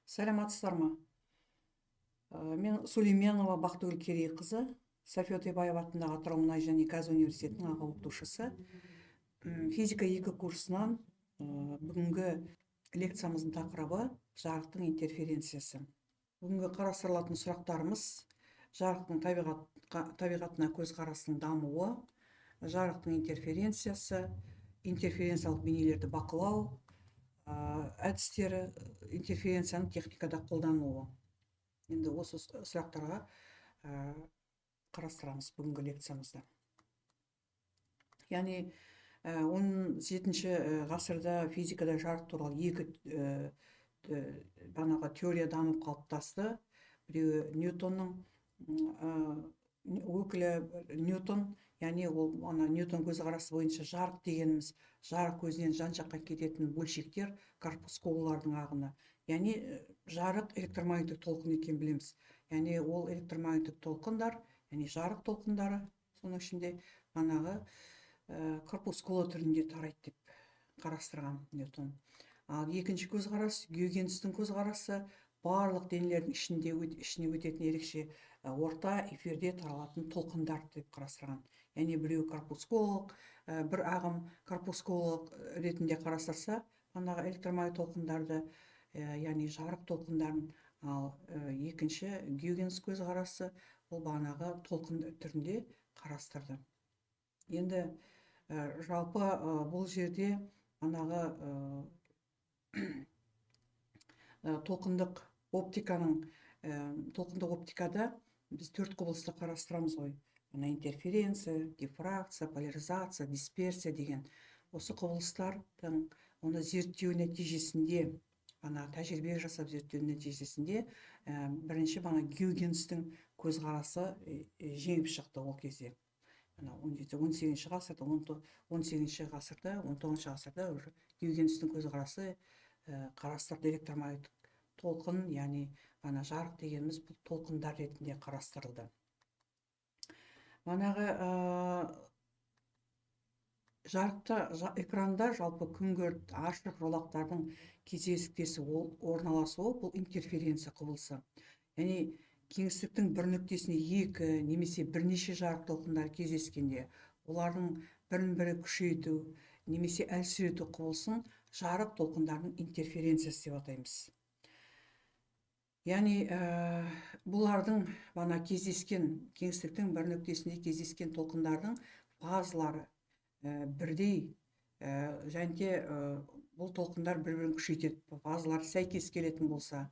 Саламатсыздар ма? Мен Сулейменова Бақтыгүл Керейқызы, София Өтебаева атындағы Атырау мұнай және газ университетінің аға оқытушысы. Физика 2 курсынан бүгінгі лекциямыздың тақырыбы жарықтың интерференциясы. Бүгінгі қарастырылатын сұрақтарымыз: жарықтың табиғатына көзқарастың дамуы, жарықтың интерференциясы, интерференциялық бейнелерді бақылау әдістері, интерференцияның техникада қолданылуы. Енді осы сұрақтарға қарастырамыз бүгінгі лекциямызда. Яғни 17 ғасырда физикада жарық туралы екі бағанағы теория дамып қалыптасты. Біреуі Ньютонның өкілі Ньютон, яғни ол ана Ньютон көзқарасы бойынша жарық дегеніміз жарық көзінен жан жаққа кететін бөлшектер, корпускулалардың ағыны. Яғни жарық электромагниттік толқын екенін білеміз. Яғни ол электромагниттік толқындар, яғни жарық толқындары, соның ішінде манағы корпускула түрінде тарайды деп қарастырған Ньютон. Ал екінші көзқарас Гюйгенстің көзқарасы, барлық денелердің ішіне өтетін ерекше орта эфирде таралатын толқындар деп қарастырған. Яғни біреу корпускулалық, бір ағым корпускулалық ретінде қарастырса, манағы электромагнит толқындарды, яғни жарық толқындарын, ал екінші Гюйгенс көзқарасы ол бағанағы толқын түрінде қарастырды. Енді жалпы бұл жерде манағы толқындық оптиканың, толқындық оптикада біз төрт құбылысты қарастырамыз ғой. Ана интерференция, дифракция, поляризация, дисперсия деген осы құбылыстардың оны зерттеу нәтижесінде, ана тәжірибе жасап зерттеу нәтижесінде бірінші бана Гюйгенстің көзқарасы жеңіп шықты ол кезде. Ана 17, 18 ғасырда, 18 ғасырда, 19 ғасырда уже Гюйгенстің көзқарасы қарастырды электромагниттік толқын, яғни ана жарық дегеніміз бұл толқындар ретінде қарастырылды. Манағы жарықта экранда жалпы күңгірт ашық жолақтардың кезектесіп орналасуы бұл интерференция құбылысы. Яғни кеңістіктің бір нүктесіне екі немесе бірнеше жарық толқындары кездескенде олардың бірін бірі күшейту немесе әлсірету құбылысын жарық толқындарының интерференциясы деп атаймыз. Яғни бұлардың бана кездескен кеңістіктің бір нүктесінде кездескен толқындардың фазалары бірдей, және де бұл толқындар бір-бірін күшейтеді, фазалары сәйкес келетін болса.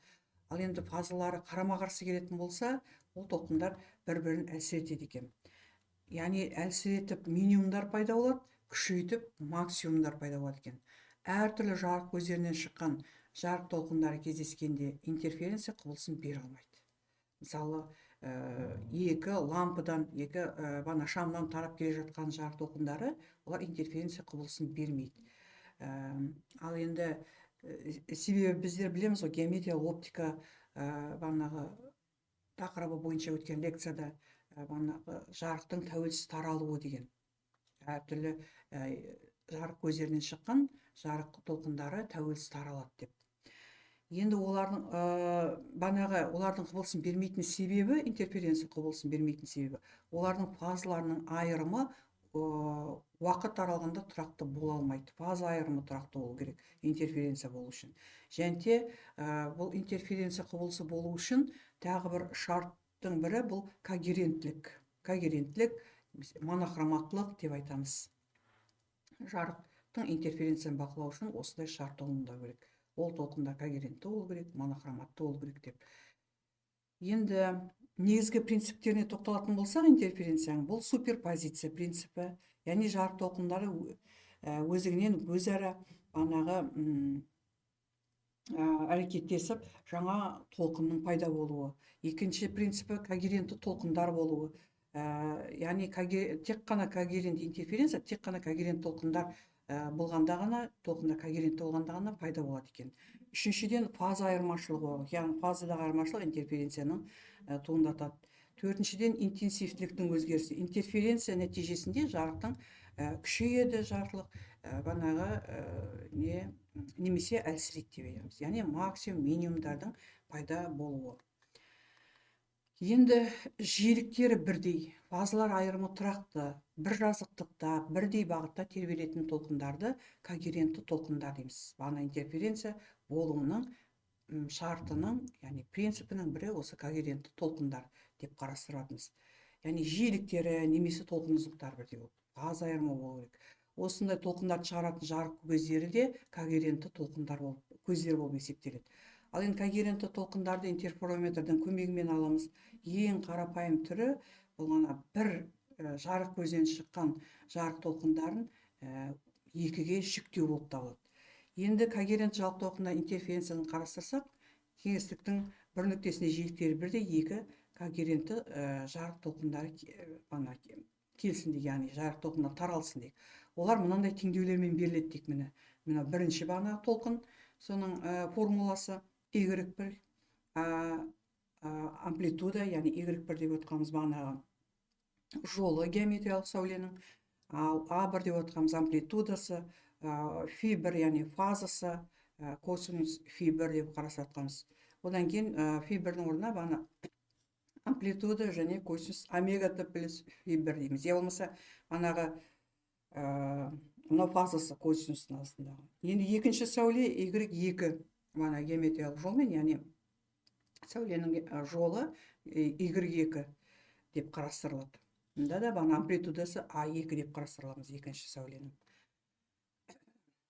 Ал енді фазалары қарама-қарсы келетін болса, ол толқындар бір-бірін әлсіретеді екен. Яғни әлсіретіп минимумдар пайда болады, күшейтіп максимумдар пайда болады екен. Әртүрлі жарық көздерінен шыққан жарық толқындары кездескенде интерференция құбылысын бере алмайды. Мысалы, екі лампыдан, екі бана шамнан тарап келе жатқан жарық толқындары, олар интерференция құбылысын бермейді. Ал енді себебі біздер білеміз ғой, геометриялық оптика бағанағы тақырыбы бойынша өткен лекцияда бағанағы жарықтың тәуелсіз таралуы деген әртүрлі жарық көздерінен шыққан жарық толқындары тәуелсіз таралады деп. Енді олардың бағанағы олардың құбылысын бермейтін себебі, интерференция құбылысын бермейтін себебі, олардың фазаларының айырымы уақыт аралығында тұрақты бола алмайды. Фаза айырымы тұрақты болу керек интерференция болу үшін. Және де бұл интерференция құбылысы болу үшін тағы бір шарттың бірі бұл когеренттілік. Когеренттілік, монохроматтылық деп айтамыз. Жарықтың интерференцияны бақылау үшін осындай шарт орындау керек. Ол толқындар когерентті болу керек, монохроматты болу керек деп. Енді негізгі принциптеріне тоқталатын болсақ, интерференцияның бұл суперпозиция принципі, яғни жарық толқындары өздігінен өзара бағанағы әрекеттесіп жаңа толқынның пайда болуы. Екінші принципі когерентті толқындар болуы. Яғни тек қана когерент интерференция, тек қана когерент толқындар болғанда ғана, толқындар когерентті болғанда ғана пайда болады екен. Үшіншіден, фаза айырмашылығы, яғни фазадағы айырмашылық интерференцияның туындатады. Төртіншіден, интенсивтіліктің өзгерісі. Интерференция нәтижесінде жарықтың күшейеді жарықтық, Банағы не немесе әлсірейді деп айтамыз, яғни максимум минимумдардың пайда болуы. Енді жиіліктері бірдей, фазалар айырымы тұрақты, бір жазықтықта, бірдей бағытта тербелетін толқындарды когерентті толқындар дейміз. Бағана интерференция болуының шартының, яғни принципінің бірі осы когерентті толқындар деп қарастыратынбыз. Яғни жиіліктері немесе толқын ұзындықтары бірдей болып, фаза айырымы болу керек. Осындай толқындарды шығаратын жарық көздері де когерентті толқындар болып, көздер болып есептеледі. Ал енді когерентті толқындарды интерферометрдің көмегімен аламыз. Ең қарапайым түрі бұл ана бір жарық көзден шыққан жарық толқындарын екіге жіктеу болып табылады. Енді когерент жалпы толқында интерференцияны қарастырсақ, кеңістіктің бір нүктесінде жиіліктері бірдей екі когерентті жарық толқындары ана келсін дейік, яғни жарық толқындар таралсын дейік. Олар мынандай теңдеулермен беріледі дейік. Міне, мына бірінші бағана толқын, соның формуласы y1, амплитуда, яғни y1 деп отқанымыз бағанағы жолы геометриялық сәуленің, ал а1 деп отқанымыз амплитудасы, фи 1, яғни фазасы, косинус фи 1 деп қарастырып. Одан кейін фи 1-дің орнына бағана амплитуда және косинус омега т плюс фи 1 дейміз, я болмаса манағы мынау фазасы косинустың астындағы. Енді екінші сәуле y2, мана геометриялық жолмен, яғни сәуленің жолы y2 деп қарастырылады. Мұнда да бағана амплитудасы а2 деп қарастырыламыз екінші сәуленің.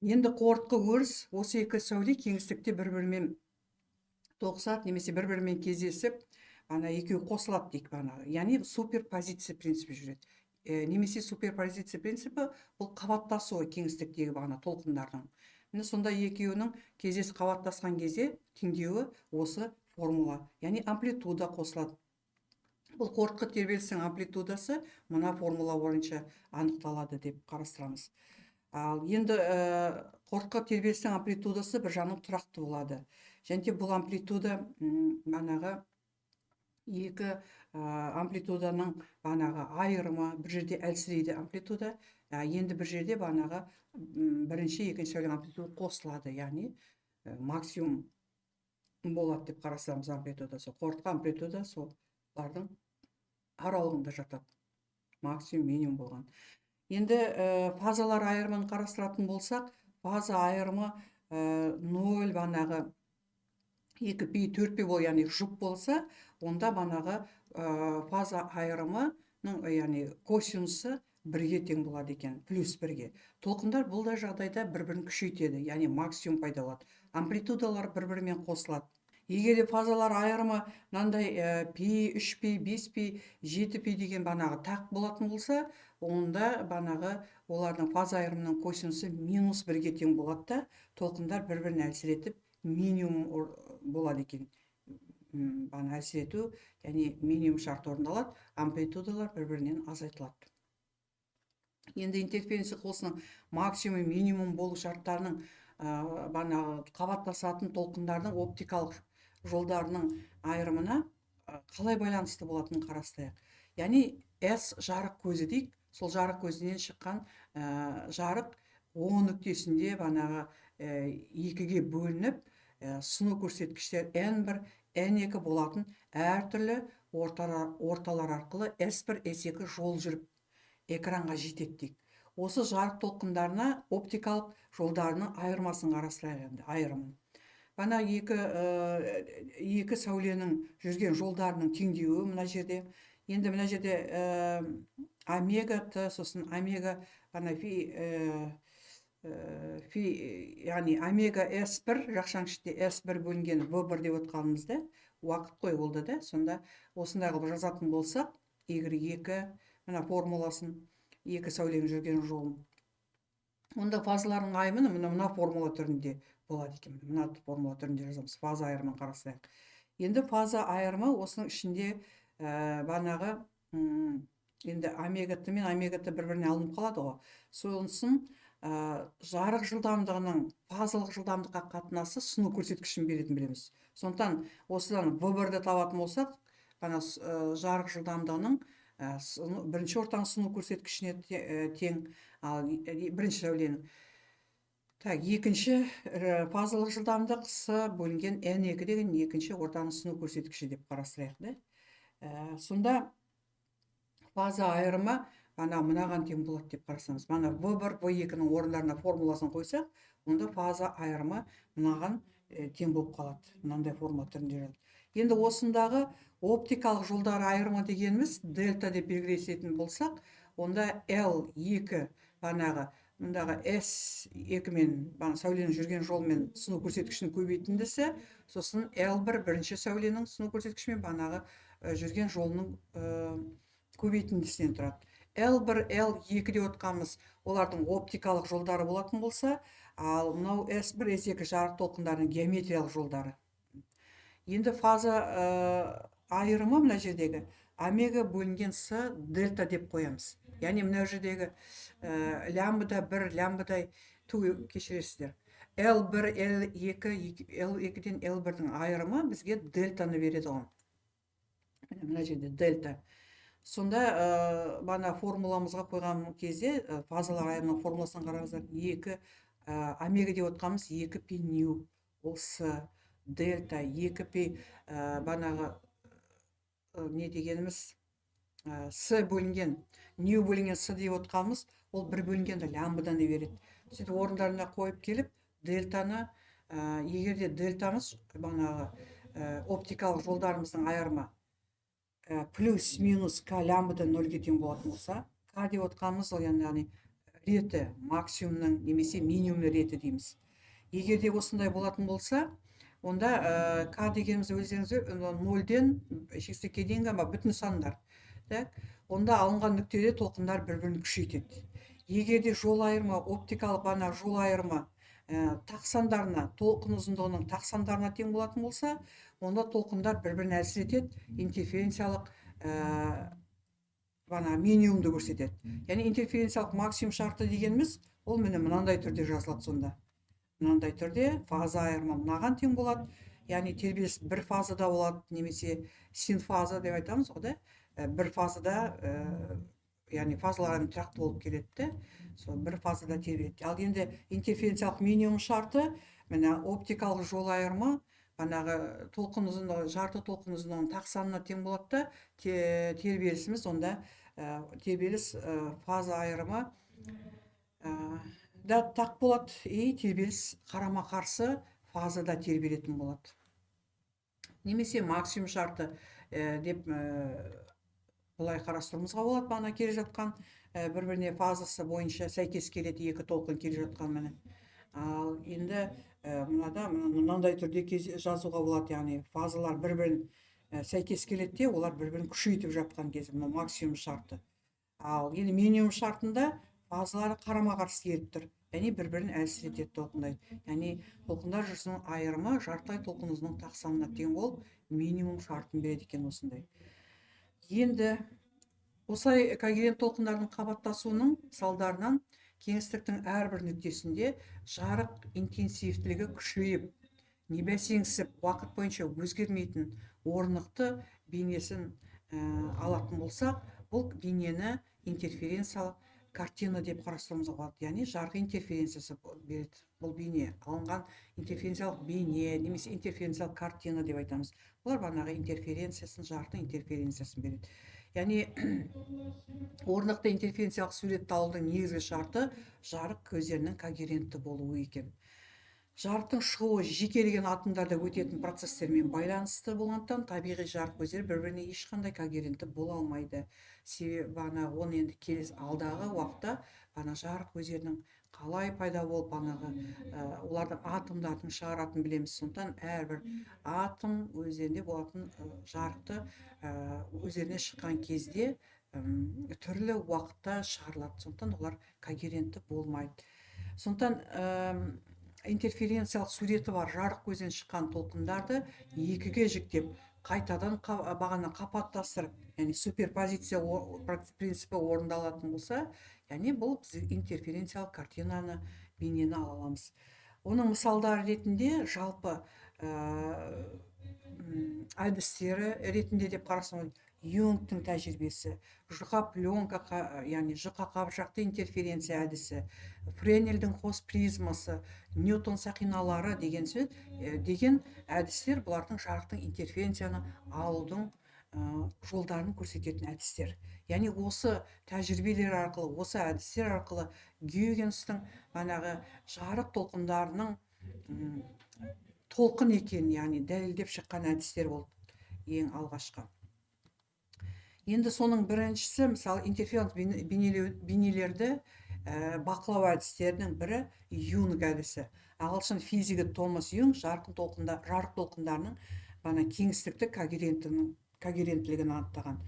Енді қорытқы өріс: осы екі сәуле кеңістікте бір бірімен тоғысады немесе бір бірімен кездесіп, ана екеуі қосылады дейік бағанағы, яғни суперпозиция принципі жүреді. Немесе суперпозиция принципі бұл қабаттасуы кеңістіктегі бағана толқындардың. Міне, сонда екеуінің кездесіп қабаттасқан кезде теңдеуі осы формула, яғни амплитуда қосылады. Бұл қорытқы тербелістің амплитудасы мына формула бойынша анықталады деп қарастырамыз. Ал енді қорытқы тербелістің амплитудасы бір жағынан тұрақты болады және де бұл амплитуда бағанағы екі амплитуданың бағанағы айырымы. Бір жерде әлсірейді амплитуда, енді бір жерде бағанағы бірінші, екінші сәуленің амплитуда қосылады, яғни максимум болады деп қарастырамыз амплитудасы. Қорытқы амплитуда солардың аралығында жатады, максимум, минимум болған. Енді фазалар айырымын қарастыратын болсақ, фаза айырымы ноль бағанағы екі пи, төрт пи бол, яғни жұп болса, онда бағанағы фаза айырымының, яғни косинусы бірге тең болады екен, плюс бірге. Толқындар бұл да жағдайда бір бірін күшейтеді, яғни максимум пайда болады, амплитудалар бір бірімен қосылады. Егер де фазалар айырымы мынандай пи, үш пи, бес пи, жеті пи деген бағанағы тақ болатын болса, онда бағанағы олардың фаза айырымының косинусы минус бірге тең болады да, толқындар бір бірін әлсіретіп, минимум болады екен. Бағана әлсірету, яғни минимум шарты орындалады, амплитудалар бір бірінен азайтылады. Енді интерференция құбылысының максимум, минимум болу шарттарының бағанағы қабаттасатын толқындардың оптикалық жолдарының айырымына қалай байланысты болатынын қарастырайық. Яғни S жарық көзі дейік, сол жарық көзінен шыққан жарық О нүктесінде бағанағы екіге бөлініп, сыну көрсеткіштер N1, N2 болатын әртүрлі орталар арқылы S1, S2 жол жүріп экранға жетеді дейік. Осы жарық толқындарына оптикалық жолдарының айырмасын қарастырайық. Енді айырымын бана екі сәуленің жүрген жолдарының теңдеуі мына жерде. Енді мына жерде омега т, сосын омега ана фи, фи, яғни омега S1 жақшаның ішінде S1 бөлінген V1 деп отқанымызда уақыт қой болды да. Сонда осындай қылып жазатын болсақ, y2 мына формуласын, екі сәуленің жүрген жолын, онда фазалардың айырымы мына формула түрінде болады екен. Мына формула түрінде жазамыз. Фаза айырымын қарастырайық. Енді фаза айырымы осының ішінде бағанағы енді омега т мен омега т бір біріне алынып қалады ғой. Сонысын жарық жылдамдығының фазалық жылдамдыққа қатынасы сыну көрсеткішін беретінін білеміз. Сондықтан осыдан в бірді табатын болсақ, ана жарық жылдамдығының Бірінші ортаның сыну көрсеткішіне тең, ал бірінші сәуленің. Так, екінші фазалық жылдамдық С бөлінген N2 деген екінші ортаның сыну көрсеткіші деп қарастырайық, да? Сонда фаза айырымы ана мынаған тең болады деп қарасамыз. Мана В1, В2-нің орындарына формуласын қойсақ, онда фаза айырымы мынаған тең болып қалады. Мынандай формула түрінде жазылады. Енді осындағы оптикалық жолдар айырымы дегеніміз дельта деп белгілесетін болсақ, онда L2 банағы мындағы S2 мен бағана сәуленің жүрген жолымен сыну көрсеткішінің көбейтіндісі, сосын L1 бірінші сәуленің сыну көрсеткішімен бағанағы жүрген жолының көбейтіндісінен тұрады. L1, L2 деп отқанымыз олардың оптикалық жолдары болатын болса, ал мынау S1, S2 жарық толқындарының геометриялық жолдары. Енді фаза айырымы мына жердегі омега бөлінген С дельта деп қоямыз. Яғни мына жердегі лямбда 1, лямбда ту, кешіресіздер. L1, L2, L2-ден L1-дің айырымы бізге дельтаны береді ғой. Міне, мына жерде дельта. Сонда бағана формуламызға қойған кезде фазалар айырымының формуласын қараңыздар. 2 омега деп отқанымыз 2 пи нью, ол С дельта 2 пи бағанағы не дегеніміз С бөлінген нью бөлінген С деп отқанымыз ол 1 бөлінген лямбданы береді. Сөйтіп орындарына қойып келіп дельтаны, егер де дельтамыз бағанағы оптикалық жолдарымыздың айырымы плюс минус к лямбда нөлге тең болатын болса, к деп отқанымыз ол яғни реті максимумның немесе минимумның реті дейміз. Егер де осындай болатын болса, онда к дегеніміз өздеріңіз нөлден шексіздікке дейінгі бүтін сандар. Так, онда алынған нүктеде толқындар бір бірін күшейтеді. Егер де жол айырымы оптикалық бағана жол айырымы тақ сандарына, толқын ұзындығының тақ сандарына тең болатын болса, онда толқындар бір бірін әлсіретеді, интерференциялық бағана минимумды көрсетеді. Яғни интерференциялық максимум шарты дегеніміз ол міне мынандай түрде жазылады сонда. Мынандай түрде фаза айырымы мынаған тең болады. Яғни тербеліс бір фазада болады, немесе синфаза деп айтамыз ғой, да? Бір фазада, яғни фазалар тұрақты болып келеді де, сол бір фазада тербеледі. Ал енді интерференциялық минимум шарты міне оптикалық жол айырымы бағанағы толқын ұзындығы жарты толқын ұзындығының тақ санына тең болады да, тербелісіміз онда тербеліс фаза айырымы да тақ болады и тербеліс қарама қарсы фазада тербелетін болады. Немесе максимум шарты деп былай қарастыруымызға болады. Бағана келе жатқан бір біріне фазасы бойынша сәйкес келеді екі толқын келе жатқан міне. Ал енді мынада мынандай түрде жазуға болады, яғни фазалар бір бірін сәйкес келеді де, олар бір бірін күшейтіп жатқан кезі мынау максимум шарты. Ал енді минимум шартында фазалары қарама қарсы келіп тұр, яғни бір бірін әлсіретеді толқындайды. Яғни толқындар жүрісінің айырымы жартылай толқын ұзындығының тақ санына тең болып минимум шартын береді екен осындай. Енді осылай когерент толқындардың қабаттасуының салдарынан кеңістіктің әрбір нүктесінде жарық интенсивтілігі күшейіп, не бәсеңсіп, уақыт бойынша өзгермейтін орнықты бейнесін алатын болсақ, бұл бейнені интерференциялық картина деп қарастыруымызға болады. Яғни жарық интерференциясы береді бұл бейне, алынған интерференциялық бейне немесе интерференциялық картина деп айтамыз. Бұлар бағанағы интерференциясын, жарықтың интерференциясын береді. Яғни орнықты интерференциялық суретті алудың негізгі шарты жарық көздерінің когерентті болуы екен. Жарықтың шығуы жекелеген атомдарда өтетін процесстермен байланысты болғандықтан, табиғи жарық көздері бір біріне ешқандай когерентті бола алмайды. Себебі бағана оны енді келесі алдағы уақытта бағана жарық көздерінің қалай пайда болып, бағанағы олардың атомдардың шығаратынын білеміз. Сондықтан әрбір атом өздерінде болатын жарықты өздеріне шыққан кезде түрлі уақытта шығарылады, сондықтан олар когерентті болмайды. Сондықтан интерференциялық суреті бар жарық көзден шыққан толқындарды екіге жіктеп, қайтадан бағана қабаттастырып, яғни суперпозиция принципі орындалатын болса, яғни бұл біз интерференциялық картинаны, бейнені ала аламыз. Оның мысалдары ретінде, жалпы әдістері ретінде деп қарасақ, Юнгтың тәжірибесі, жұқа пленка, яғни жұқа қабыршақты интерференция әдісі, Френельдің қос призмасы, Ньютон сақиналары деген сөз деген әдістер бұлардың жарықтың интерференцияны алудың жолдарын көрсететін әдістер. Яғни осы тәжірибелер арқылы, осы әдістер арқылы Гюйгенстің манағы жарық толқындарының толқын екенін, яғни дәлелдеп шыққан әдістер болды ең алғашқы. Енді соның біріншісі, мысалы, интерференс бейнелерді бақылау әдістерінің бірі Юнг әдісі. Ағылшын физигі Томас Юнг жарық толқындарының бана кеңістікті когеренттілігін анықтаған.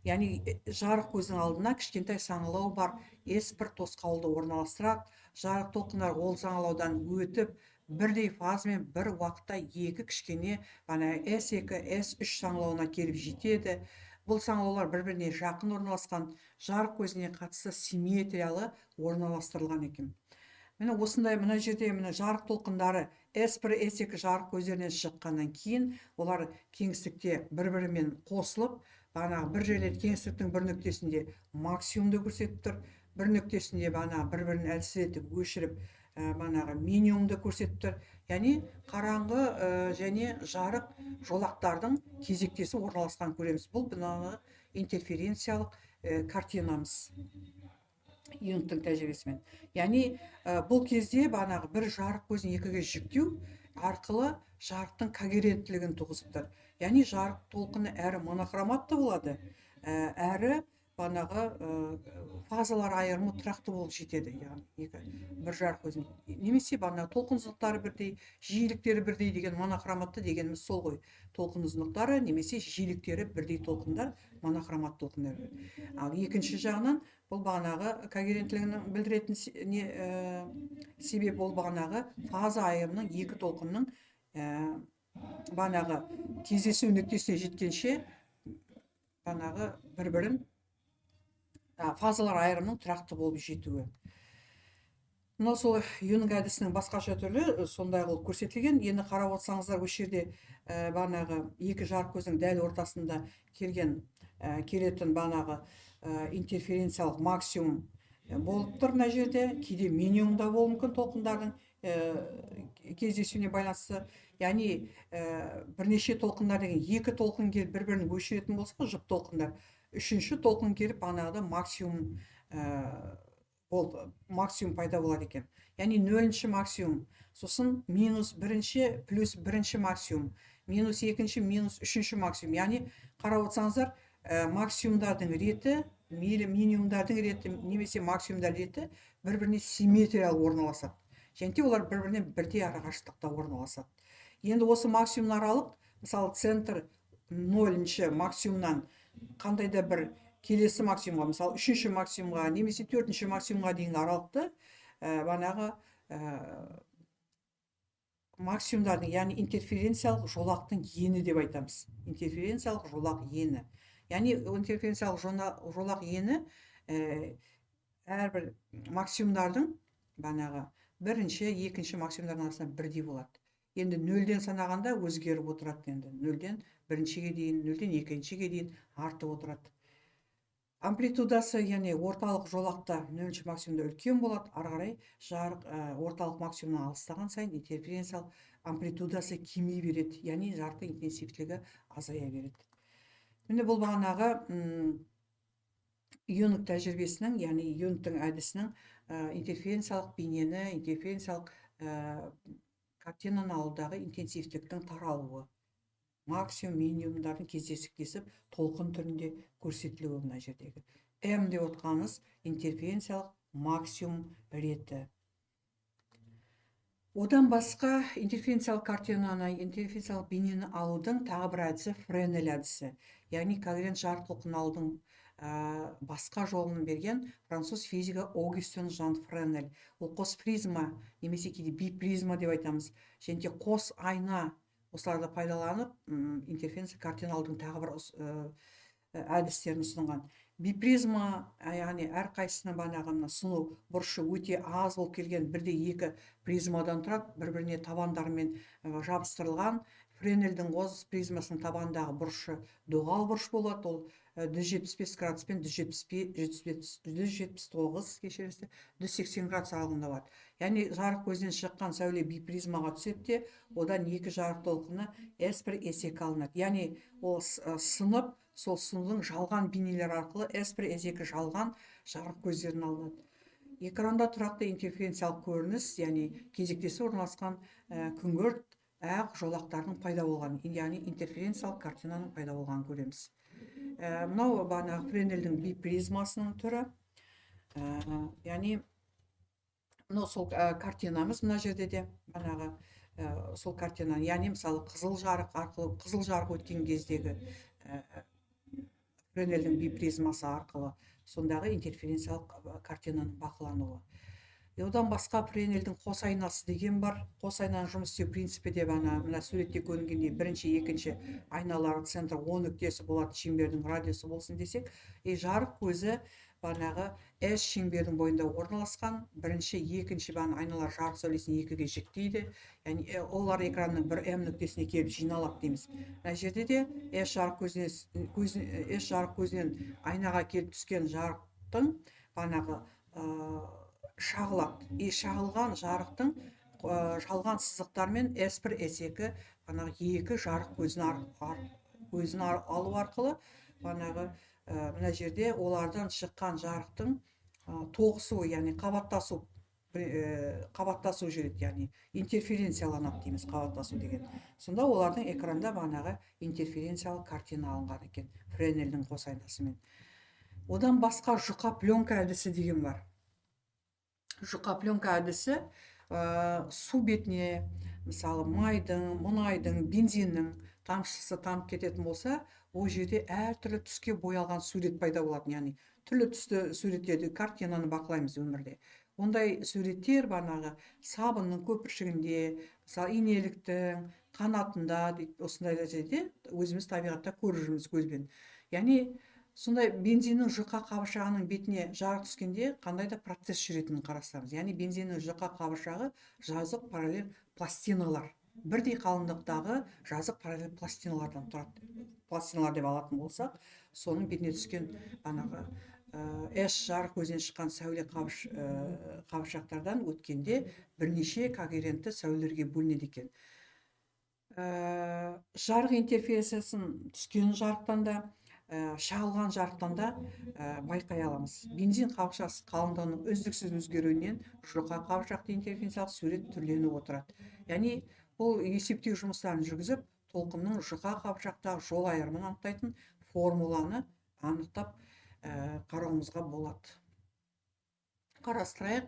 Яғни жарық көзінің алдына кішкентай саңылау бар S1 тосқауылды орналастырады. Жарық толқындары ол саңылаудан өтіп, бірдей фазамен бір уақытта екі кішкене бана S2, S3 саңылауына келіп жетеді. Бұл саңылаулар бір-біріне жақын орналасқан, жарық көзіне қатысты симметриялы орналастырылған екен. Міне, осындай мына жерде, міне, жарық толқындары S1, S2 жарық көздерінен шыққаннан кейін олар кеңістікте бір-бірімен қосылып, бағанағы бір жерде кеңістіктің бір нүктесінде максимумды көрсетіп тұр, бір нүктесінде бағанағы бір-бірін әлсіретіп, өшіріп, бағанағы минимумды көрсетіп тұр. Яғни қараңғы және жарық жолақтардың кезектесіп орналасқанын көреміз. Бұл мынаны интерференциялық картинамыз Юнгтың тәжірибесімен. Яғни бұл кезде бағанағы бір жарық көзін екіге жіктеу арқылы жарықтың когеренттілігін туғызып тұр. Яғни жарық толқыны әрі монохроматты болады, әрі бағанағы фазалар айырымы тұрақты болып жетеді. Яғни екі бір жарық көзін немесе бағанағы толқын ұзындықтары бірдей, жиіліктері бірдей деген монохроматты дегеніміз сол ғой. Толқын ұзындықтары немесе жиіліктері бірдей толқындар монохроматты толқындар. Ал екінші жағынан бұл бағанағы когеренттілігінің білдіретін не себеп, ол бағанағы фаза айырымының екі толқынның бағанағы кездесу нүктесіне жеткенше бағанағы бір-бірін фазалар айырымының тұрақты болып жетуі. Мынау сол Юнг әдісінің басқаша түрі сондай қылып көрсетілген. Енді қарап отырсаңыздар, осы жерде бағанағы екі жарық көздің дәл ортасында келген келетін бағанағы интерференциялық максимум болып тұр мына жерде. Кейде минимум да болуы мүмкін толқындардың кездесуіне байланысты. Яғни бірнеше толқындар деген екі толқын келіп бір бірін өшіретін болса, жұп толқындар, үшінші толқын келіп бағанағыда максимум болып максимум пайда болады екен. Яғни нөлінші максимум, сосын минус бірінші, плюс бірінші максимум, минус екінші, минус үшінші максимум. Яғни қарап отырсаңыздар, максимумдардың реті, мейлі минимумдардың реті немесе максимумдар реті бір біріне симметриялы орналасады және де олар бір бірінен бірдей арақашықтықта орналасады. Енді осы максимум аралық, мысалы, центр нөлінші максимумнан қандай да бір келесі максимумға, мысалы, үшінші максимумға немесе төртінші максимумға дейінгі аралықты бағанағы максимумдардың, яғни интерференциялық жолақтың ені деп айтамыз. Интерференциялық жолақ ені, яғни интерференциялық жолақ ені әрбір максимумдардың бағанағы бірінші, екінші максимумдардың арасында бірдей болады. Енді нөлден санағанда өзгеріп отырады. Енді нөлден біріншіге дейін, нөлден екіншіге дейін артып отырады амплитудасы. Яғни орталық жолақта нөлінші максимумда үлкен болады, ары қарай жарық орталық максимумнан алыстаған сайын интерференциялық амплитудасы кеми береді, яғни жарықтың интенсивтілігі азая береді. Міне, бұл бағанағы Юнг тәжірибесінің, яғни Юнгтың әдісінің интерференциялық бейнені, интерференциялық картинаны алудағы интенсивтіліктің таралуы, максимум минимумдардың кездесіп толқын түрінде көрсетілуі. Мына жердегі М деп отқанымыз интерференциялық максимум реті. Одан басқа интерференциялық картинаны, интерференциялық бейнені алудың тағы бір әдісі Френель әдісі. Яғни когерент жарық толқынын алудың басқа жолын берген француз физигі Огюстен Жан Френель. Ол қос призма немесе кейде бипризма деп айтамыз және де қос айна, осыларды пайдаланып интерференция картина алудың тағы бір әдістерін ұсынған. Бипризма, яғни әрқайсысының бағанағы мына сыну бұрышы өте аз болып келген бірде екі призмадан тұрады, бір біріне табандарымен жабыстырылған. Френельдің О призмасының табанындағы бұрышы доғал бұрыш болады. Ол 175 градус пен 179, кешіресіздер, 180 градус аралығында болады. Яғни жарық көзінен шыққан сәуле бипризмаға түседі де, одан екі жарық толқыны S1, S2 алынады. Яғни ол сынып, сол сынудың жалған бейнелері арқылы S1, S2 жалған жарық көздерін алынады. Экранда тұрақты интерференциялық көрініс, яғни кезектесе орналасқан күңгірт ақ жолақтардың пайда болғанын, яғни интерференциялық картинаның пайда болғанын көреміз. Мынау бағанағы Френельдің бипризмасының түрі. Яғни мынау сол картинамыз, мына жерде де бағанағы сол картинаны, яғни мысалы қызыл жарық арқылы, қызыл жарық өткен кездегі Френельдің бипризмасы арқылы сондағы интерференциялық картинаның бақылануы. Одан басқа Френельдің қос айнасы деген бар. Қос айнаның жұмыс істеу принципі деп ана мына суретте көрінгендей, бірінші, екінші айналары центр О нүктесі болатын шеңбердің радиусы болсын десек, и жарық көзі бағанағы S шеңбердің бойында орналасқан. Бірінші, екінші бағана айналар жарық сәулесін екіге жіктейді, яғни олар экранның бір М нүктесіне келіп жиналады дейміз. Мына жерде де S жарық көзінен айнаға келіп түскен жарықтың бағанағы шағылады, и шағылған жарықтың жалған сызықтармен S1, S2 бағанағы екі жарық көзін алу арқылы бағанағы мына жерде олардан шыққан жарықтың тоғысуы, яғни қабаттасу жүреді, яғни интерференцияланады дейміз қабаттасу деген. Сонда олардың экранда бағанағы интерференциялық картина алынған екен Френельдің қос айнасымен. Одан басқа жұқа пленка әдісі деген бар. Жұқа пленка әдісі су бетіне, мысалы, майдың, мұнайдың, бензиннің тамшысы тамып кететін болса, ол жерде әртүрлі түске боялған сурет пайда болатын, яғни түрлі түсті суреттерді, картинаны бақылаймыз өмірде. Ондай суреттер бағанағы сабынның көпіршігінде, мысалы, инеліктің қанатында дейді, осындай жерде өзіміз табиғатта көріп жүрміз көзбен. Яғни сондай бензиннің жұқа қабыршағының бетіне жарық түскенде қандай да процесс жүретінін қарастырамыз. Яғни бензиннің жұқа қабыршағы жазық параллель пластиналар, бірдей қалыңдықтағы жазық параллель пластиналардан тұрады. Пластиналар деп алатын болсақ, соның бетіне түскен бағанағы S жарық көзінен шыққан сәуле қабыршақтардан өткенде бірнеше когерентті сәулелерге бөлінеді екен. Жарық интерференциясын түскен жарықтан да, шағылған жарықтан да байқай аламыз. Бензин қабыршасы қалыңдығының үздіксіз өзгеруінен жұқа қабыршақты интерференциялық сурет түрленіп отырады. Яғни бұл есептеу жұмыстарын жүргізіп, толқынның жұқа қабыршақтағы жол айырымын анықтайтын формуланы анықтап қарауымызға болады. Қарастырайық.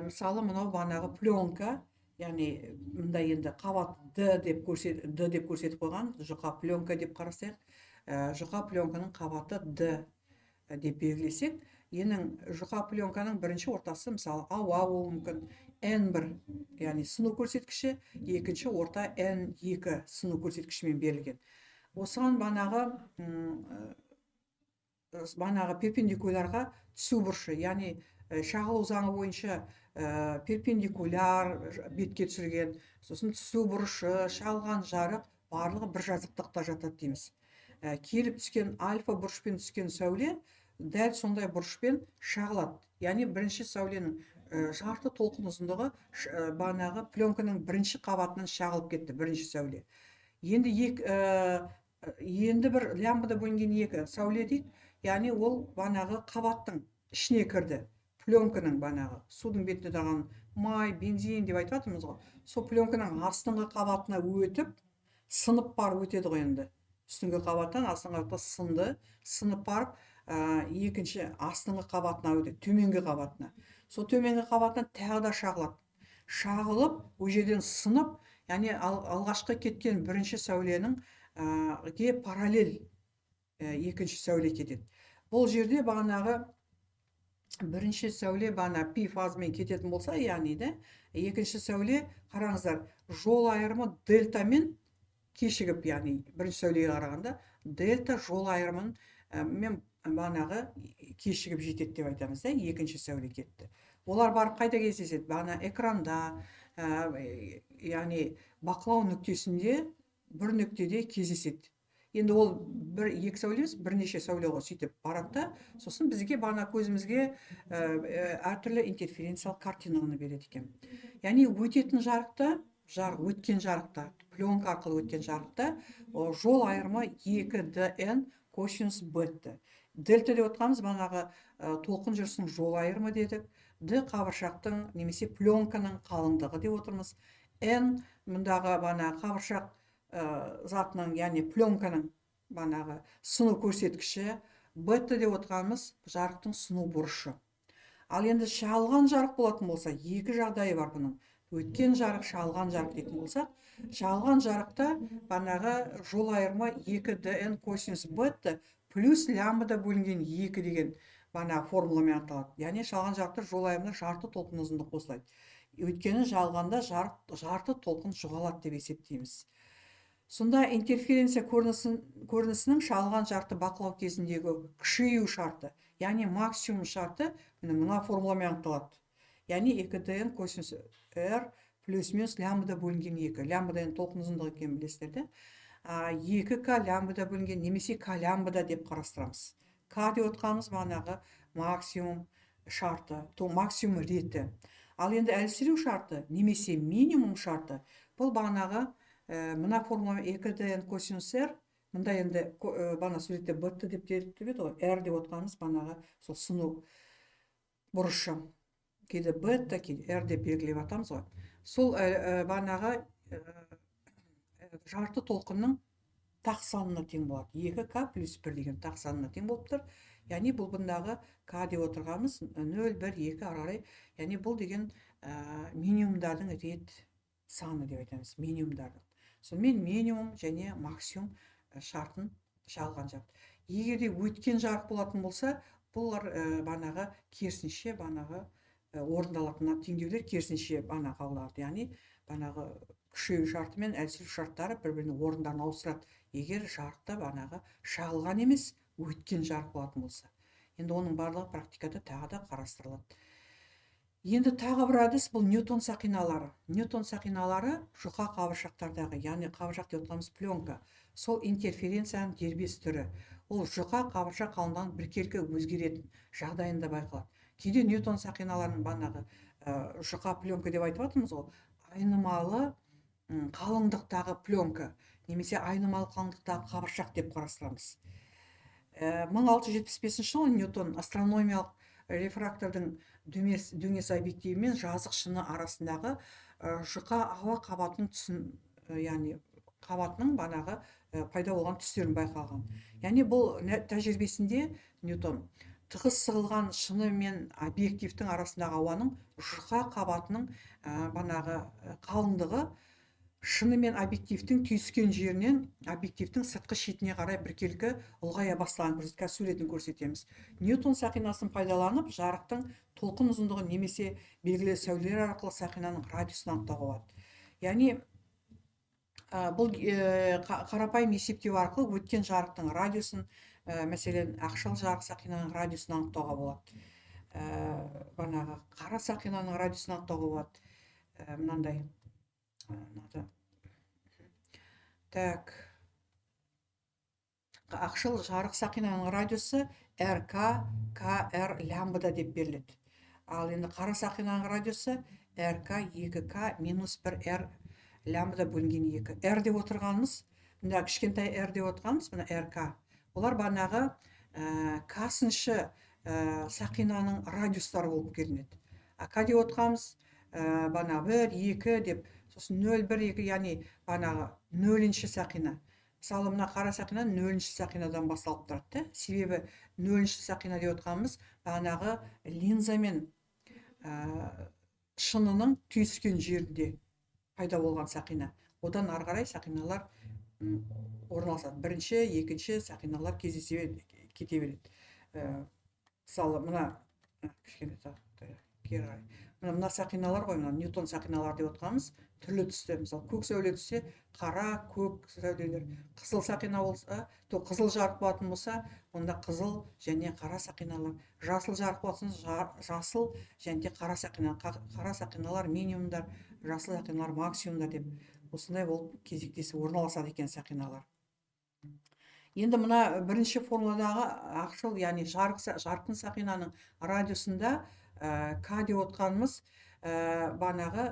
Мысалы, мынау бағанағы пленка, яғни мында енді қабат D деп көрсетіп қойған, жұқа пленка деп қарасайық. Жұқа пленканың қабаты D деп белгілесек, енің жұқа пленканың бірінші ортасы, мысалы, ауа болуы мүмкін, N1, яғни сыну көрсеткіші, екінші орта N2 сыну көрсеткішімен берілген. Осыған бағанағы перпендикулярға түсу бұрышы, яғни шағылу заңы бойынша перпендикуляр бетке түсірген, сосын түсу бұрышы, шағылған жарық барлығы бір жазықтықта жатады дейміз. Келіп түскен альфа бұрышпен түскен сәуле дәл сондай бұрышпен шағылады. Яғни бірінші сәуленің жарты толқын ұзындығы бағанағы пленканың бірінші қабатынан шағылып кетті бірінші сәуле. Енді енді бір лямбда бөлінген екі сәуле дейік, яғни ол бағанағы қабаттың ішіне кірді. Пленканың бағанағы судың бетінде тұрған май, бензин деп айтып жатырмыз ғой, сол пленканың астыңғы қабатына өтіп, сынып барып өтеді ғой енді. Үстіңгі қабаттан астыңғы қабатқа сынды, сынып барып, екінші астыңғы қабатына өтеді, төменгі қабатына. Сол төменгі қабатынан тағы да шағылады. Шағылып, ол жерден сынып, яғни алғашқы кеткен бірінші сәуленің ге параллель екінші сәуле кетеді. Бұл жерде бағанағы бірінші сәуле бағана пи фазымен кететін болса, яғни да, екінші сәуле, қараңыздар, жол айырымы дельтамен кешігіп, яғни бірінші сәулеге қарағанда дельта жол айырымын мен бағанағы кешігіп жетеді деп айтамыз да, екінші сәуле кетті. Олар барып қайда кездеседі? Бағана экранда, яғни бақылау нүктесінде. бір нүктеде кездеседі. Енді ол бір екі сәуле емес, бірнеше сәуле ғой, сөйтіп барады да, сосын бізге бағана көзімізге әртүрлі интерференциялық картинаны береді екен. Яғни өтетін жарықта, жарық өткен жарықта, пленка арқылы өткен жарықта жол айырымы 2 дн косинус бетта. Дельта деп отқанымыз бағанағы толқын жүрісінің жол айырымы дедік. Д қабыршақтың немесе пленканың қалыңдығы деп отырмыз. N мұндағы бағанағы қабыршақ затының, яғни пленканың бағанағы сыну көрсеткіші. Бета деп отырғанымыз жарықтың сыну бұрышы. Ал енді шағылған жарық болатын болса, екі жағдайы бар бұның. Өткен жарық, шағылған жарық дейтін болсақ, шағылған жарықта бағанағы жол айырымы 2 дн косинус бета плюс лямбда бөлінген 2 деген бағанағы формуламен анықталады. Яғни шағылған жарықта жол айырымына жарты толқын ұзындығы қосылады. Өйткені шағылғанда жарты толқын жоғалады деп есептейміз. Сонда интерференция көрінісінің шағылған жарықты бақылау кезіндегі күшею шарты, яғни максимум шарты мына формуламен анықталады. Яғни 2 дн косинус r плюс минус лямбда бөлінген 2. Лямбда енді толқын ұзындығы екенін білесіздер де. 2 к лямбда бөлінген немесе к лямбда деп қарастырамыз. К деп отқанымыз бағанағы максимум шарты, то максимум реті. Ал енді әлсіреу шарты немесе минимум шарты бұл бағанағы мына формула 2 дн косинус r, мында енді бағана суретте бт деп беріліп еді ғой, r деп отқанымыз бағанағы сол сыну бұрышы. Кейде бета, кейде r деп белгілеп атамыз ғой. Сол бағанағы жарты толқынның тақ санына тең болады. 2к плюс 1 деген тақ санына тең болып тұр. Яғни бұл бұндағы к деп отырғанымыз 0, 1, 2 ары қарай. Яғни бұл деген минимумдардың рет саны деп айтамыз, минимумдардың. Сонымен минимум және максимум шартын шағылған жарық. Егер де өткен жарық болатын болса, бұлар бағанағы керісінше бағанағы орындалатын теңдеулер керісінше бағана қабылданады. Яғни бағанағы күшею шарты мен әлсіреу шарттары бір-бірінің орындарын ауыстырады. Егер жарықта бағанағы шағылған емес, өткен жарық болатын болса. Енді оның барлығы практикада тағы да қарастырылады. Енді тағы бір әдіс бұл Ньютон сақиналары. Ньютон сақиналары жұқа қабыршақтардағы, яғни қабыршақ деп отырғанымыз пленка, сол интерференцияның дербес түрі. Ол жұқа қабыршақ қалыңдығының біркелкі өзгеретін жағдайында байқалады. Кейде Ньютон сақиналарының бағанағы жұқа пленка деп айтып жатырмыз ғой, айнымалы қалыңдықтағы пленка немесе айнымалы қалыңдықтағы қабыршақ деп қарастырамыз. 1675 жылы Ньютон астрономиялық рефрактордың дөңес объективі мен жазық шыны арасындағы жұқа ауа қабатының түсін, яғни қабатының бағанағы пайда болған түстерін байқаған. Яғни бұл тәжірибесінде Ньютон тығыз сығылған шыны мен объективтің арасындағы ауаның жұқа қабатының бағанағы қалыңдығы шыны мен объективтің түйіскен жерінен объективтің сыртқы шетіне қарай біркелкі ұлғая бастағанын көрсетеді. Қазір суретін көрсетеміз. Ньютон сақинасын пайдаланып, жарықтың толқын ұзындығы немесе белгілі сәулелер арқылы сақинаның радиусын анықтауға болады. Яғни бұл қарапайым есептеу арқылы өткен жарықтың радиусын, мәселен, ақшыл жарық сақинаның радиусын анықтауға болады. Бағанағы қара сақинаның радиусын анықтауға болады. Мынандай мынада. Так, ақшыл жарық сақинаның радиусы РК КР лямбда деп беріледі. Ал енді қара сақинаның радиусы РК 2К минус 1 Р лямбда бөлінген 2. Р деп отырғанымыз, мына кішкентай Р деп отырғанымыз, мына РК. Олар бағанағы К-сыншы сақинаның радиустары болып келінеді. А К деп отырғанымыз бағана 1, 2 деп, сосын 0, 1, 2, яғни бағанағы нөлінші сақина. Мысалы, мына қара сақина нөлінші сақинадан басталып тұрады да. Себебі нөлінші сақина деп отырғанымыз бағанағы линза мен шынының түйіскен жерінде пайда болған сақина. Одан ары қарай сақиналар орналасады. Бірінші, екінші сақиналар кездесе кете береді. Мысалы, мына кішкене кері қарай. Мына сақиналар ғой, мына Ньютон сақиналар деп отырғанымыз түрлі түсті. Мысалы, көк сәуле түссе, қара, көк сәулелер, қызыл сақина болса, то қызыл жарық болатын болса, онда қызыл және қара сақиналар, жасыл жарық болатын, жасыл және де қара сақина, қара сақиналар минимумдар, жасыл сақиналар максимумдар деп Осындай болып кезектесіп орналасады екен сақиналар. Енді мына бірінші формуладағы ақшыл, яғни жарқын сақинаның радиусында К деп отқанымыз банағы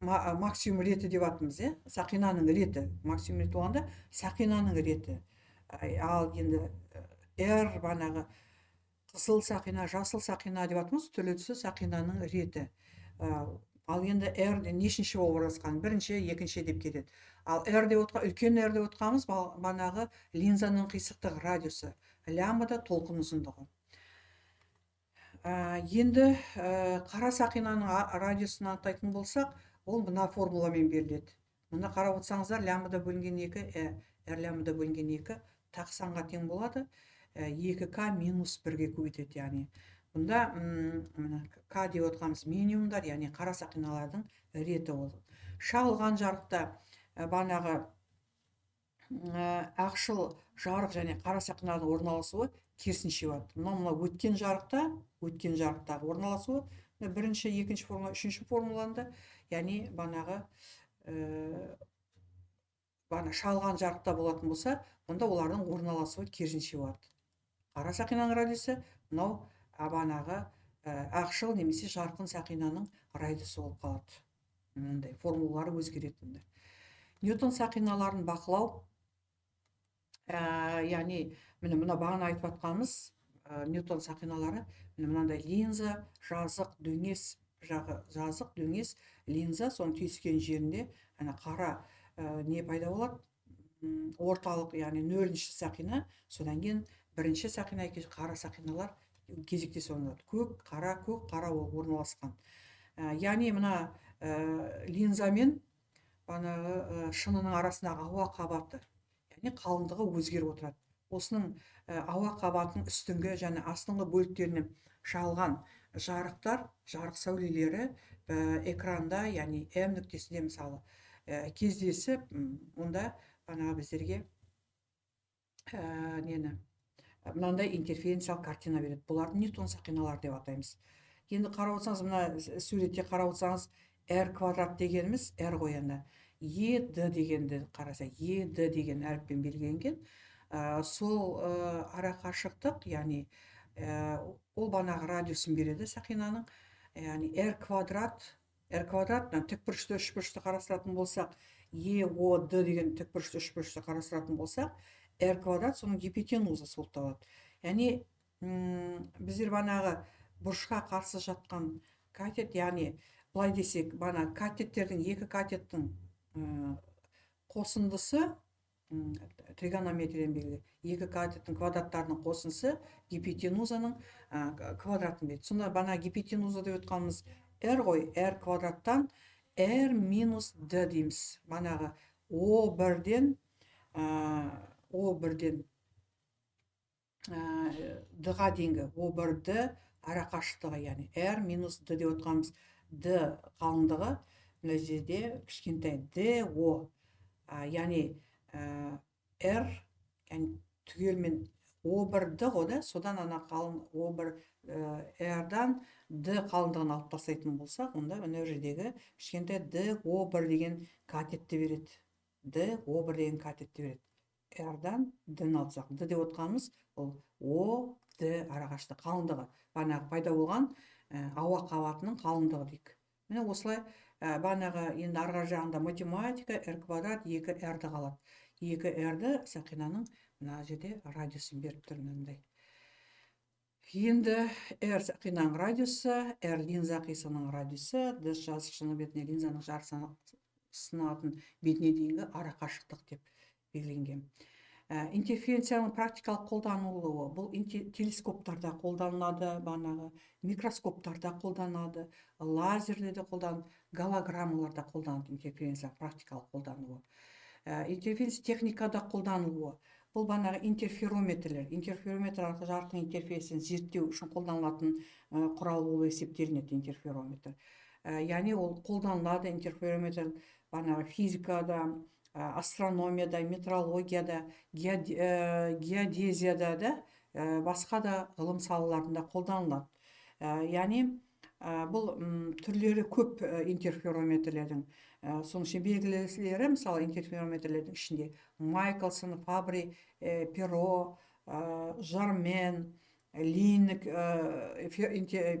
максимум реті деп атымыз, иә? Сақинаның реті, максимум реті болғанда сақинаның реті. Ал енді R банағы қызыл сақина, жасыл сақина деп атымыз, түрлі түсті сақинаның реті. Ал енді R нешінші болып орналасқан? Бірінші, екінші деп кетеді. Ал R деп отқан, үлкен R деп отқанымыз банағы линзаның қисықтық радиусы, лямбда толқын ұзындығы. Енді қара сақинаның радиусын анықтайтын болсақ, ол мына формуламен беріледі. Мына қарап отырсаңыздар, лямбда бөлінген 2, R лямбда бөлінген 2 тақ санға тең болады. 2К минус 1-ге көбейтеді, яғни. Бұнда мына К деп отқанымыз минимумдар, яғни қара сақиналардың реті ол. Шағылған жарықта банағы ақшыл жарық және қара сақинаның орналасуы керісінше болады. Мынау өткен жарықта, өткен жарықтағы орналасуы мына бірінші, екінші формула, үшінші формуланда, яғни банағы бана шағылған жарықта болатын болса, онда олардың орналасуы керісінше болады. Қара сақинаның радиусы мынау банағы ақшыл немесе жарқын сақинаның радиусы болып қалады. Мынандай формулалары өзгереді мұнда. Ньютон сақиналарын бақылау, яғни міне мына бағана айтып жатқанымыз, Ньютон сақиналары міне мынандай линза, жазық дөңес жағы, жазық дөңес линза, соның түйіскен жерінде ана қара не пайда болады, орталық, яғни нөлінші сақина, содан кейін бірінші сақина, екінші қара сақиналар кезектесе орналады. Көк, қара, көк, қара болып орналасқан. Яғни мына линза мен банағы шынының арасындағы ауа қабаты, яғни қалыңдығы өзгеріп отырады. Осының ауа қабатының үстіңгі және астыңғы бөліктерінен шағылған жарықтар, жарық сәулелері экранда, яғни М нүктесінде мысалы, кездесіп, онда бағанағы біздерге нені мынандай интерференциялық картина береді. Бұларды Ньютон сақиналары деп атаймыз. Енді қарап отырсаңыз, мына суретте қарап отырсаңыз, R квадрат дегеніміз R ғой енді. Е Д дегенді қараса, Е Д деген әріппен белгіленген. Сол арақашықтық, яғни ол банағы радиусын береді сақинаның, яғни R квадрат, R квадрат мына тікбұрышты үшбұрышты қарастыратын болсақ, Е О Д деген тікбұрышты үшбұрышты қарастыратын болсақ, R квадрат соның гипотенузасы болып табылады. Яғни біздер банағы бұрышқа қарсы жатқан катет, яғни былай десек, бана катеттердің, екі катеттің қосындысы, тригонометриядан белгілі, екі катеттің квадраттарының қосындысы гипотенузаның квадратын береді. Сонда бана гипотенуза деп отқанымыз R ғой, R квадраттан R минус D дейміз. Банағы О бірден О бірден Д-ға дейінгі О бір Д арақашықтығы, яғни R минус D деп отқанымыз D қалыңдығы мына жерде кішкентай D О, яғни R, яғни түгелмен О бір Д ғой да, содан ана қалың О бір R-дан D қалыңдығын алып тастайтын болсақ, онда мына жердегі кішкентай D О бір деген катетті береді. D О бір деген катетті береді. R-дан D-ні алсақ, D деп отқанымыз ол О Д арақашықтық қалыңдығы, бағанағы пайда болған ауа қабатының қалыңдығы дейік. Міне осылай бағанағы енді арғы жағында математика R квадрат 2 R-ді қалады. 2 R-ді сақинаның мына жерде радиусын беріп тұр мынандай. Енді R сақинаның радиусы, R линза қисығының радиусы, D жазық шыны бетіне линзаның жарық сынатын бетіне дейінгі арақашықтық деп белгіленген. Интерференцияның практикалық қолданылуы бұл телескоптарда қолданылады, бағанағы микроскоптарда қолданылады, лазерлерде қолданылады, голограммаларда қолданылады интерференция практикалық қолданылуы. Интерференция техникада қолданылуы бұл бағанағы интерферометрлер, интерферометр арқылы жарықтың интерференциясын зерттеу үшін қолданылатын құрал болып есептелінеді интерферометр. Яғни ол қолданылады интерферометр бағанағы физикада, астрономияда, метрологияда, геодезияда да, басқа да ғылым салаларында қолданылады. Яғни бұл түрлері көп интерферометрлердің. Соның ішінде белгілілері, мысалы, интерферометрлердің ішінде Майклсон, Фабри, Перо, Жармен, Линк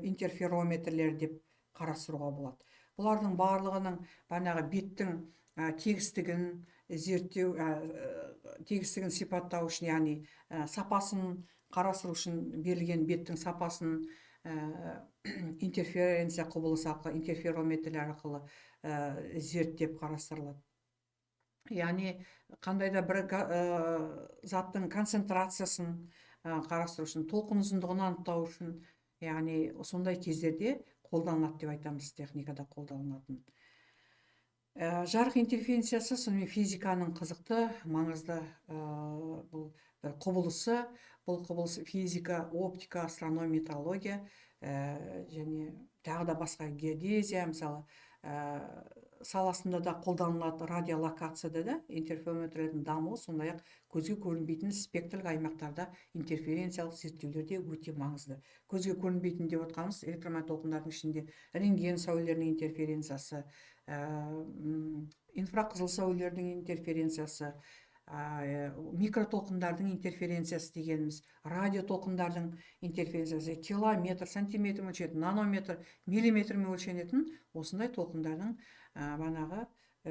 интерферометрлер деп қарастыруға болады. Бұлардың барлығының бағанағы беттің тегістігін зерттеу, тегістігін сипаттау үшін, яғни сапасын қарастыру үшін, берілген беттің сапасын интерференция құбылысы арқылы, интерферометрлер арқылы зерттеп қарастырылады. Яғни қандай да бір заттың концентрациясын қарастыру үшін, толқын ұзындығын анықтау үшін, яғни сондай кездерде қолданылады деп айтамыз, техникада қолданылатын. Жарық интерференциясы сонымен физиканың қызықты, маңызды бұл бір құбылысы. Бұл құбылыс физика, оптика, астрономия, метеорология және тағы да басқа геодезия, мысалы, саласында да қолданылады. Радиолокацияда да интерферометрлердің дамуы, сондай ақ көзге көрінбейтін спектрлік аймақтарда интерференциялық зерттеулер де өте маңызды. Көзге көрінбейтін деп отқанымыз электромагнит толқындардың ішінде рентген сәулелерінің интерференциясы, инфрақызыл сәулелердің интерференциясы, микротолқындардың интерференциясы дегеніміз, радиотолқындардың интерференциясы, километр, сантиметрмен өлшенетін, нанометр, миллиметрмен өлшенетін осындай толқындардың бағанағы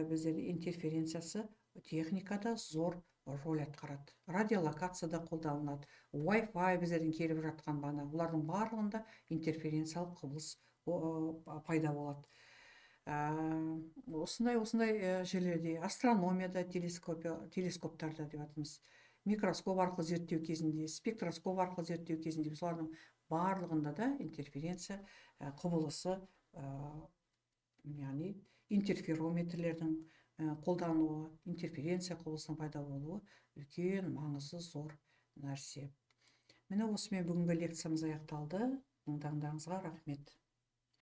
біздерде интерференциясы техникада зор роль атқарады. Радиолокацияда қолданылады, Wi-Fi біздердің келіп жатқан бағана, олардың барлығында интерференциялық құбылыс пайда болады. Осындай жерлерде, астрономияда, телескоптарда деп жатырмыз, микроскоп арқылы зерттеу кезінде, спектроскоп арқылы зерттеу кезінде, солардың барлығында да интерференция құбылысы, яғни интерферометрлердің қолдануы, интерференция құбылысының пайда болуы үлкен маңызы зор нәрсе. Міне, осымен бүгінгі лекциямыз аяқталды. Тыңдағандарыңызға рахмет.